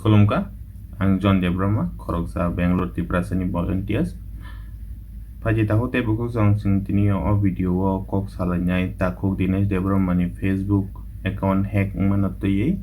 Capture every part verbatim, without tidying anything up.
Khulumkha, ang John Debbarma, khoroksa Bangalore Tiprasani volunteers. Phaidi takhuk tei bukhuk chwng chwng tini o video o kok salainai takhuk Dinesh Debbarmani Facebook account hack wngmano twiwi.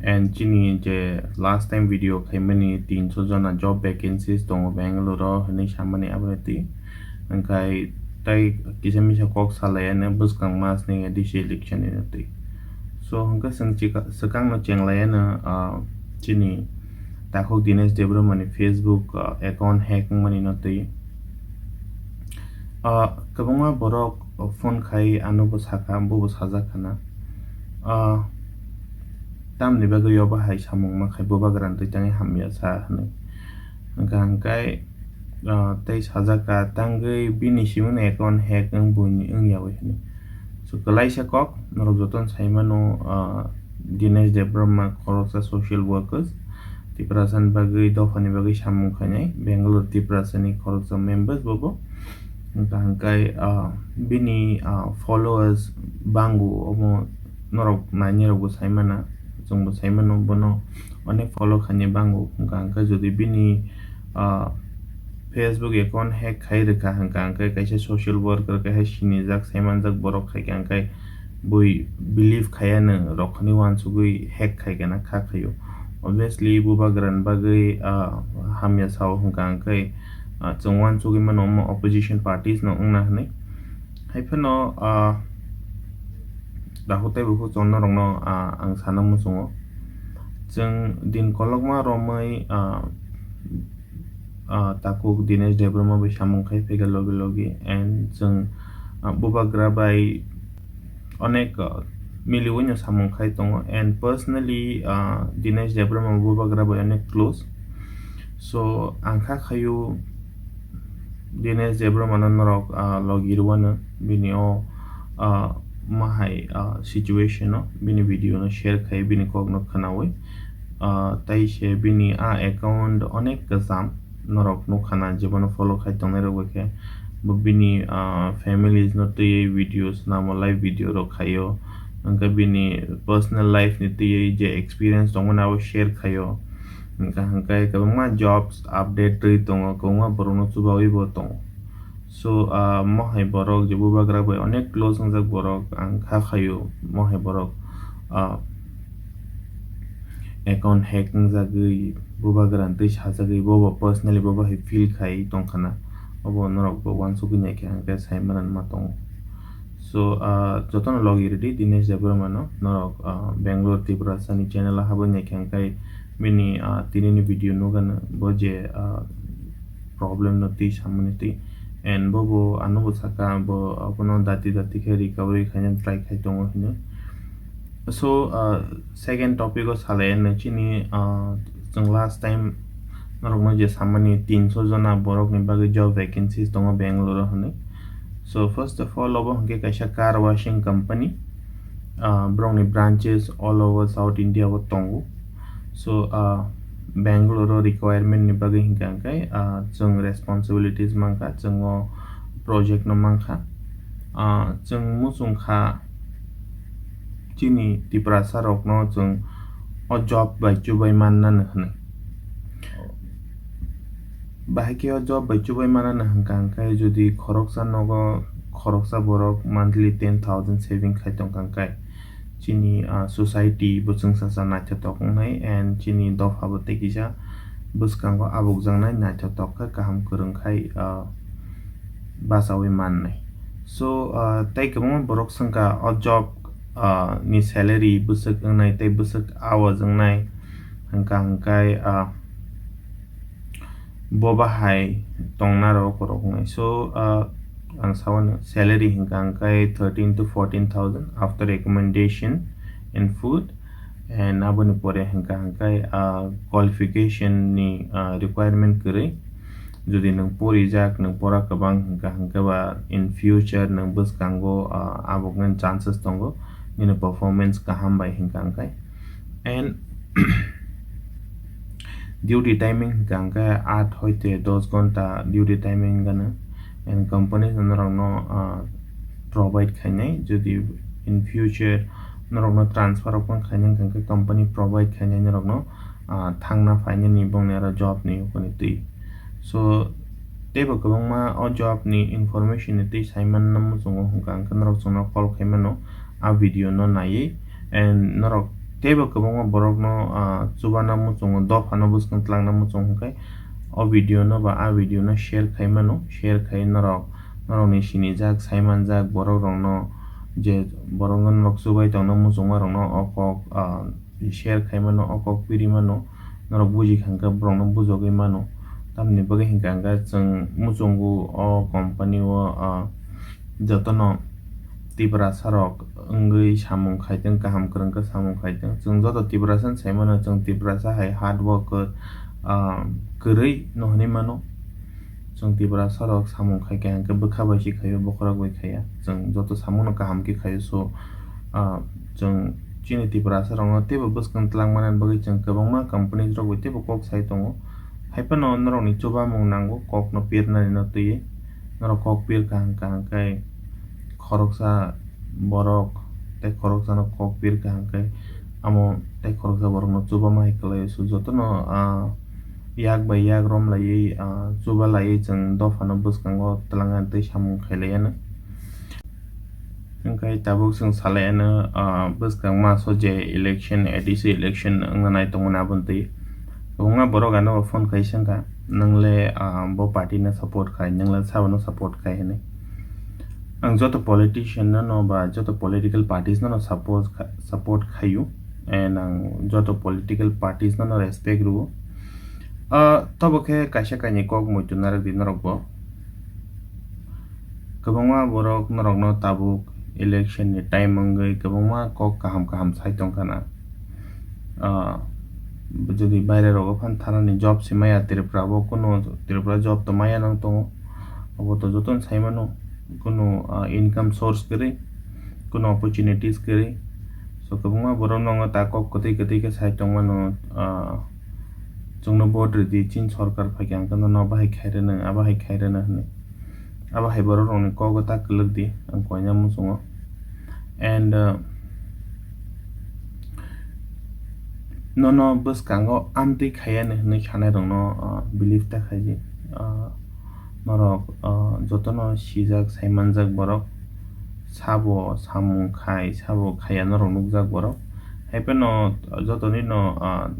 And chini je last time video khaimani tinso jona job vacancies tongo Bangalore o hinwi samani abono twi. Hwnkhe tei kisa misa kok salaiya no bwskang mas ni A D C election ni twi. So hwnkhe chwng chika-, swkang no chenglaiya no, ah, chini takhuk Dinesh Debbarmani Facebook, ah, account hack wngmani no twi. Ah, kwbangma borok phone khai ano bo sakha, bo bo sajak khana. Ah, tamni bagwi o bahai samung ma khai bubagra twi tangwi hamya sa hwnwi. Hwnkha hwnkhe, ah, tei sajak kha tangwi bini simi no account hack wng buini wng yawi hwnwi. So kwlaisa kok norok jotono sai mano, ah, Dinesh Debbarma khoroksa social workers, Tiprasani bagwi dophani bagwi samung khainai Bangalore Tiprasani khoroksa members bobo. Hwnkha hwnkhe, ah, bini, ah, followers bango omo norok nainai rokbo sai mana, chwngbo sai mano bono onek follow khainai bango. Hwnkha hwnkhe jodi bini, ah, Facebook account hack khai rwkha hwnkha hwnkhe kaisa social worker kaisa sinijak sai manjak borok khaikha hwnkhe bui believe khaiya no rok khani uansugwi hack khaikha na kha khaio. Obviously bubagra ni bagwi, ah, hamya sao hwnkha hwnkhe, ah, chwng uansugwi mano omo opposition parties no wngna hwnwi. Hai phano, ah, takhuk tei bukhuk chwng norokno, ah, ang sana muchungo. Chwng din kolokma romwi, ah, ah, takhuk Dinesh Debbarma bai samung khai phaikha logi logi and chwng, ah, bubagra bai onek, ah, miliwi no samung khai tongo and personally, ah, Dinesh Debbarma bubagra bai onek close. So ang kha khaio Dinesh Debbarma no norok, ah, logi rwano bini o, ah, mahai, ah, situation o bini video no share khai bini kok no khwnawi. Ah, tai se bini a account onek kwcham norok nukha na jebono follow khai tongnai rok bai khe bo bini, ah, families no twiwi videos namo live video rok khaio. Hwnkhe bini personal life ni twiwi je experience tongmani abo share khaio. Hwnkha hwnkhe kwbangma jobs update rwi tongo, kwbangma borokno chubawi bo tongo. So, ah, mohai borok je bubagra bai onek close wngjak borok ang kha khaio, mohai borok, ah, account hack wngjagwi bubagra twi sajagwi bo bo personally bo bahai feel khai tongkhana. Obo norok bo uansugwi naikhe hwnkhe sai mananma tongo. So, ah, jotono logi rwdi Dinesh Debbarma no, norok, ah, Bangalore Tiprasani channel o habwi naikhe hwnkhe bini, ah, tinini video nukgano bo je, ah, problem no twi samani twi and bo bo ano bo saka bo abono dati dati khe recovery khaina try khai tongo hino. So, ah, second topic o salai no chini, ah, chwng last time norokno je samani tinso jona borokni bagwi job vacancies tongo Bangalore o hwnwi. So first of all obo hwnkhe kaisa car washing company, ah, borokni branches all over South India o tongo. So, ah, Bangalore o requirement ni bagwi hwnkha hwnkhe, ah, chwng responsibilities mankha, chwng o project no mankha. Ah, chwng muchungkha chini Tiprasa rokno chwng o job bai chubai mannani hwnwi. Bahai khe o job bai chubai manani hwnkha hwnkhe jodi khoroksa nogo khoroksa borok monthly ten thousand saving khai tongkha hwnkhe chini, ah, society bo chwngsacha naithotok wngnai and chini dopha bo tei kisa bwskango abukjaknai naithotok khe kaham kwrwng khai, ah, bachaui mannai. So, ah, tei kwbangma borok swngkha o job, ah, ni salary bwswk wngnai tei bwswk hours wngnai hwnkha hwnkhe, ah, bo bahai tongna rok rok wngnai. So, ah, ang sao no salary hwnkha hwnkhe thirteen to fourteen thousand after accommodation and food. And aboni pore hwnkha hwnkhe, ah, qualification ni, ah, requirement kwrwi. Jodi nwng porijak, nwng pora kwbang hwnkha hwnkhe ba in future nwng bwskango, ah, abokni chances tongo nini performance kaham bai hwnkha hwnkhe. And duty timing hwnkha hwnkhe aat hoite dos ghonta duty timing gana. And company norokno, ah, provide khainai, jodi in future norokno transfer rok khainai hwnkha hwnkhe company provide khainai norokno ah, thangna phainani bongni aro job ni hwnwi twi. So, teibo kwbangma o job ni information ni twi saimanna muchungo hwnkha hwnkhe norok chwngno call khaimano a video no naiwi. And norok teibo kwbangma borokno, ah, chubana muchungo, dophano bwskang twlangna muchungo hwnkhe o video no ba a video no share khaimano, share khai norok, norokni sinijak, saimanjak borok rokno, je borokno norok chubai tongna muchungma rokno o kok, ah, share khaimano, o kok piri mano, norok buji kha hwnkhe borokno bujogwi mano. Tamoni bagwi hwnkha hwnkhe chwng muchungo o company o, ah, jotono Tiprasa rok wngwi samung khaitwng, kaham kwrwng khe samung khaitwng. Chwng joto Tiprasa ni sai mano, chwng Tiprasa hai hard work, ah, kwrwi no hwnwi mano. Chwng Tiprasa rok samung khai kha hwnkhe bwkha bai se khaio, bokhorok bai khaiya. Chwng joto samung no kaham khe khaio, so, ah, chwng chini Tiprasa rok no teibo bwskang twlang manani bagwi chwng kwbangma company rok bai teibo kok sai tongo. Hai phano norokni chubamung nango, kokno pirnani no twiwi. Norok kok pir kaham kaham khe khoroksa borok tei khoroksano kok pir kaham khe amo tei khoroksa borokno chubama hai kwlaio. So, jotono, ah, yak bai yak rom laiwi, ah, chuba laiwi chwng dophano bwskango twlangna tei samung khailaiano. Hwnkhe tabuk chwng salaiano, ah, bwskang maso je election, A D C election wngna nai tongmani aboni twi. Kwbangma borok ano phone khai se wngkha, "Nwng le, ah, bo party no support khai, nwng le sabo no support khai," hinwi. Ang joto politician no, no ba joto political parties no, no support kha-, support khaio, and ang joto political parties no, no respect rwo. Ah, tobo khe kaisa kainwi kok muitu narwk di norok bo. Kwbangma borok norokno tabuk election ni time wngwi kwbangma kok kaham kaham sai tongkha na. Ah, jodi baire rogo phan thanani job se maya, Tripura bo kunu Tripura job to maya nang tongo, obo to jotono sai mano, kunu, ah, income source kwrwi, kunu opportunities kwrwi. So kwbangma borok no wngwi ta kok kwtwi kwtwi khe sai tongmano, ah, chwngno vote rwdi, chini sorkar phaikha hwnkhe nono bahai khai rwno, abo hai khai rwno hinwi. Abo hai borok rokni kogo ta kwlwk di, ang koina muchungo. And, uh, nono bwskango amtwi khaiya hinwi sanai rokno, uh, believe ta khaidi. Uh, norok, uh, jotono sijak, saimanjak borok sabo samung khai, sabo khaiya norok nukjak borok. Hai phano jotoni no, ah,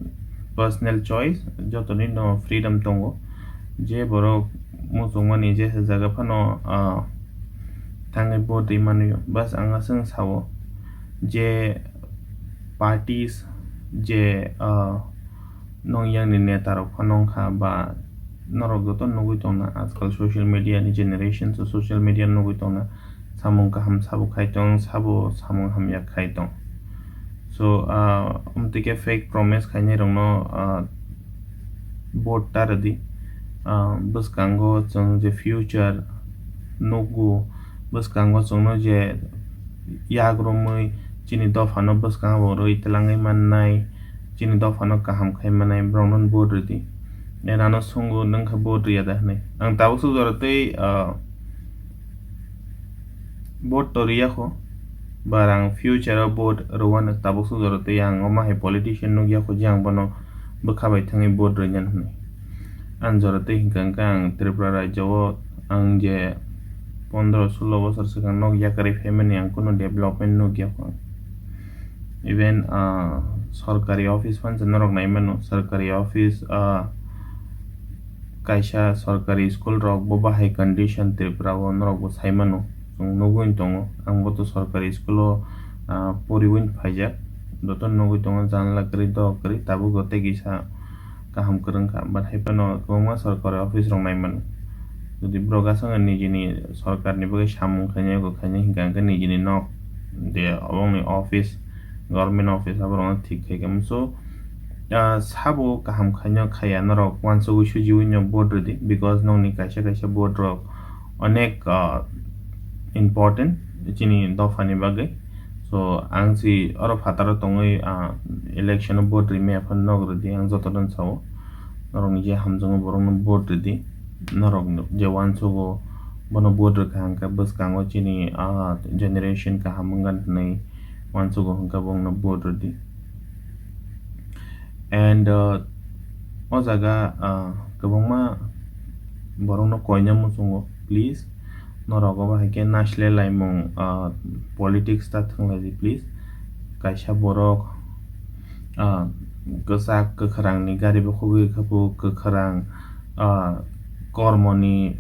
personal choice, jotoni no freedom tongo. Je borok muchungmani je jaga phano, ah, thangwi vote rwi manwi. Bas ang aswk sao je parties je, ah, nong yang ni neta rok phano wngkha ba norok joto nugwi tongna ajkal social media ni generation, so social media nugwi tongna samung kaham sabo khai tong, sabo samung hamya khai tong. So, ah, amtwi khe fake promise khainai rokno, ah, vote ta rwdi. Ah, bwskango chwng je future nukgo, bwskango chwngno je yak romwi chini dophano bwskango rwi twlangwi mannai, chini dophano kaham khai mannai, borokno vote rwdi. Nano swngo, "Nwng khe vote rwya da?" hinwi. Ang tabuk swk jora tei, ah, vote to rwya kho, but ang future o vote rwano tabuk swk jora tei ang omo hai politician nukya kho je ang bono bwkha bai thangwi vote rwinani hinwi. Ang jora tei hinkha hinkha ang Tripura rajya o ang je pondro sulo bosor swkang nok yakarwi phaimani ang kunu development nukya kho. Even, ah, sorkari office phansa norok naimano, sorkari office, ah, kaisa sorkari school rok bo bahai condition Tripura o norok bo saimano, chwng nugwi tongo. Ang bo to sorkari school o, ah, poriwi phaijak, joto nugwi tongo, janla kwrwi, dok kwrwi, tabuk o tei kisa kaham kwrwng kha, but hai phano kwbangma sorkari office rok nai mano. Jodi borok aswk nijini sorkarni bagwi samung khainai, eko khainai hinkha, hinkhe nijini nok de oboni office, government office aborokno thik khai kha. So, ah, sabo kaham khainai khaiya norok uansugwi sujiwi no vote rwdi, because nokni kaisa kaisa vote rok onek, ah, important chini dophani bagwi. So, ang si oro phataro tongwi, ah, election o vote rimaya phano nok rwdi, ang jotono sao. Norokni je hamjakgo borokno vote rwdi. Norok je uansugo bono vote rwkha hwnkhe bwskango chini, ah, generation kaham wngkha hinwi uansugo hwnkhe bongno vote rwdi. And uh, o jaga uh, kwbangma borokno koina muchungo, please norok obo hai khe naisle laimung uh, politics ta thwnglaidi please. Kaisa borok uh, kwchak kwkhwrangni gari bokhogwi rwkha, bo kwkhwrang uh, kormoni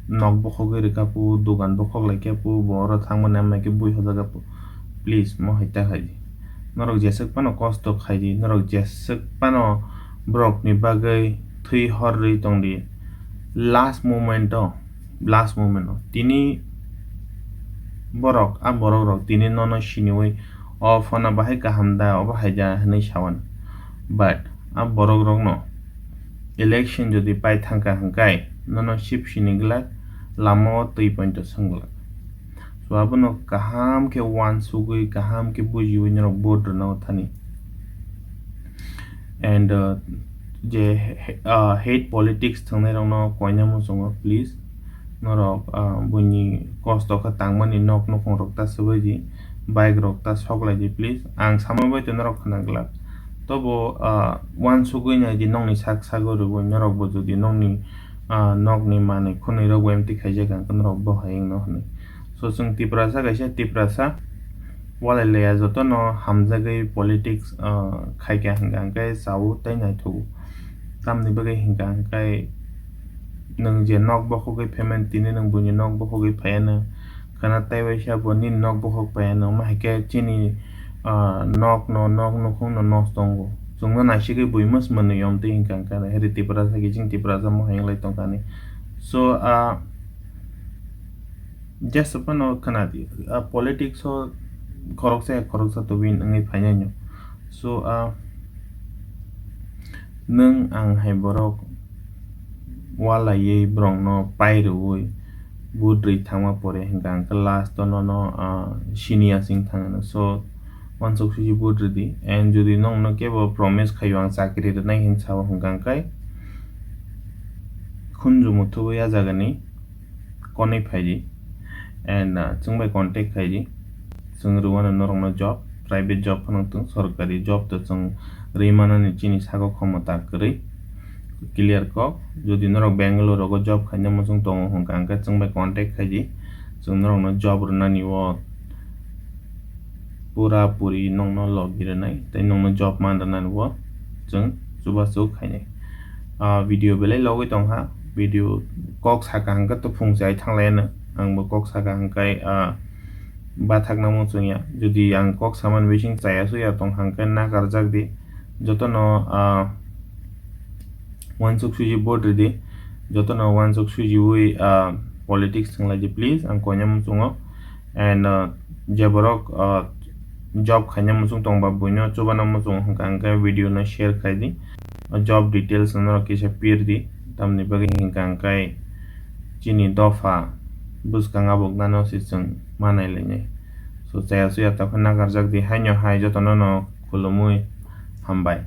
nok bokhogwi rwkha, bo dogan bokhok lai khe bo, bo oro thangmani amma khe bui hojaga, please mo hai ta hai. Norok jeswk phano kosto khaidi, norok jeswk phano borokni bagwi thwi horrwi tongdi. Last moment o, last moment o tini borok, a borok rok tini nono siniwi, "O phano bahai kaham da, obo hai da," hwnwi sawan. But a borok rokno election jodi pai thangkha hwnkhe nono sip sini glak, lama o twi pointo swnglak. So abono kaham khe uansugwi, kaham khe bujiwi norok vote rwna thani. And uh, je he- uh, hate politics thwngnai rokno koina muchungo, please norok uh, buini kosto khe tangmani nok nukhung rok ta swbaidi, bike rok ta soklaidi please. Ang sama bai to norok khna glak. Tobo uh, uansugwi naidi nokni sak sago rwgwi norok bo jodi nokni uh, nokni manwi khwnwi rok bo empty khaijak ang khe norok bo hai wngno hwnwi. So chwng Tiprasa kaisa Tiprasa walai laya jotono hamjagwi politics uh, khaikha hwnkha hwnkhe chao tei naithogo. Tamni bagwi hwnkha hwnkhe nwng je nok bokhogwi phaimani tini nwng buini nok bokhogwi phaiya nw khwna tei waisa bo nini nok bokhok phaiya nw wngma hai khe chini uh, nok no nok nukhung no nosto wngo. Chwngno naisigwi bui mws mwnwi yom twi hwnkha hwnkhe heri Tiprasa khe chwng Tiprasa mo hai wnglai tongkha ni. So uh, Jesa phano khwnadi, ah, politics o khoroksa ya khoroksa tubui wngwi phainai no. So, ah, nwng ang hai borok walaiwi borokno pai rwui budri thangma pore hwnkha hwnkhe last o nono, ah, sini asing thangno. So, uansuk suji budri di. And jodi nokno kebo promise khaio ang chakri rwnai hin sao hwnkha hwnkhe khunju muthubui a jagani konwi phaidi and, ah, chwng bai contact khaidi. Chwng rwmano norokno job, private job phano tong, sorkari job to chwng rwi manani chini sago khomota kwrwi. Clear kok, jodi norok Bangalore rogo job khaina muchung tongo hwnkha hwnkhe chwng bai contact khaidi. Chwng norokno job rwnani o pura puri nokno logi rwnai tei nokno job man rwnani o chwng chubachu khainai. Ah, video belai logwi tongkha, video kok saka hwnkhe tufung chai thanglaiano, ang bo kok saka hwnkhe, ah, bathakna muchungya. Jodi ang kok samani bising chaya suya tongkha hwnkhe nakarjak di, jotono, ah, uansuk suji vote ridi, jotono uansuk sujiwi, ah, politics thwnglaidi please, ang koina muchungo. And, ah, je borok, ah, job khaina muchung tongba buino chubana muchung hwnkha hwnkhe video no share khaidi. O job details no norok kisa pirdi, tamni bagwi hwnkha hwnkhe chini dopha bwskang abuknano se chwng manai lainai. So chaya suya tongkhe nakarjak di, haino hai jotono no khulumui hambai.